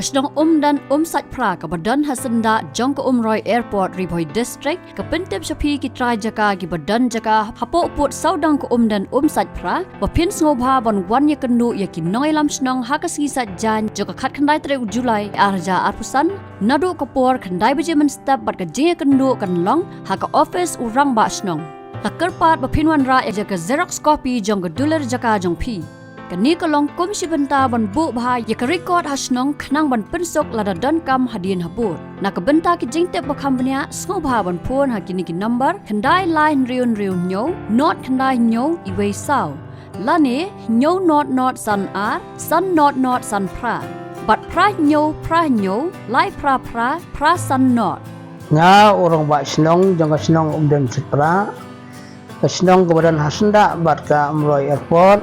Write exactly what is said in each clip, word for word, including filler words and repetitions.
Shnong Umden Umsaitphra kaba don ha syndah jong ka Umroi Airport, Ri Bhoi District, ka pyntip sha phi ki trai jaka kiba don jaka hapoh pud sawdong ka Umden Umsaitphra ba phin sngewbha ban wan ïakynduh ïa ki nongïalam shnong ha ka sngi Saitjaiñ jong ka khatkhyndai tarik u July ar hajar arphew san, naduh ka por khyndai baje mynstep bad ka jingïakynduh kan long ha ka ophis u Rangbah Shnong. La kyrpad ba phin wanrah ïa ka xerox copy jong ka dulir jaka jong phi. Kane ka long kum shi bynta ban buh bha ïa ka record ha shnong khnang ban pynsuk lada donkam hadien habud. Na ka bynta ki jingtip ba kham bniah, sngewbha ban phone ha kine ki number: khyndai lai hynriew hynriew hynñiew, nod khyndai hynñiew, iwei saw, lane hynñiew nod nod san ar, san nod nod san phra, bad phra hynñiew phra hynñiew, lai phra phra, phra san nod. Nga u Rangbah Shnong jong ka shnong Umden Umsaitphra, ka shnong kaba don ha syndah bad ka Umroi Airport,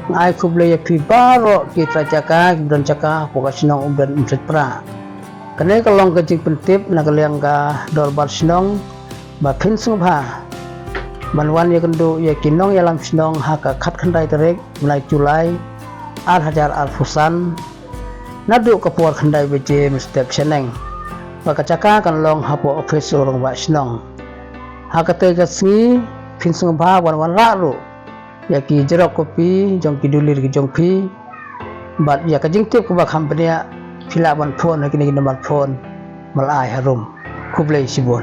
nga ai khublei ïa phi baroh ki trai jaka kiba don jaka hapoh ka shnong Umden Umsaitphra. Kane ka long ka jingpyntip na ka liang ka dorbar shnong ba phin sngewbha ban wan ïakynduh ïa ki nongïalam shnong ha ka khatkhyndai tarik bnai July ar hajar arphew san, naduh ka por khyndai baje mynstep shaneng. Ba ka jaka kan long hapoh ophis u Rangbah Shnong. Ha katei ka sngi phin sngewbha ban wanrah ruh ïa ki xerox copy jong ki dulir ki jong phi. Bad ïa ka jingtip kaba kham bniah, phi lah ban phone ha kine ki number phone ba la ai harum. Khublei shibun.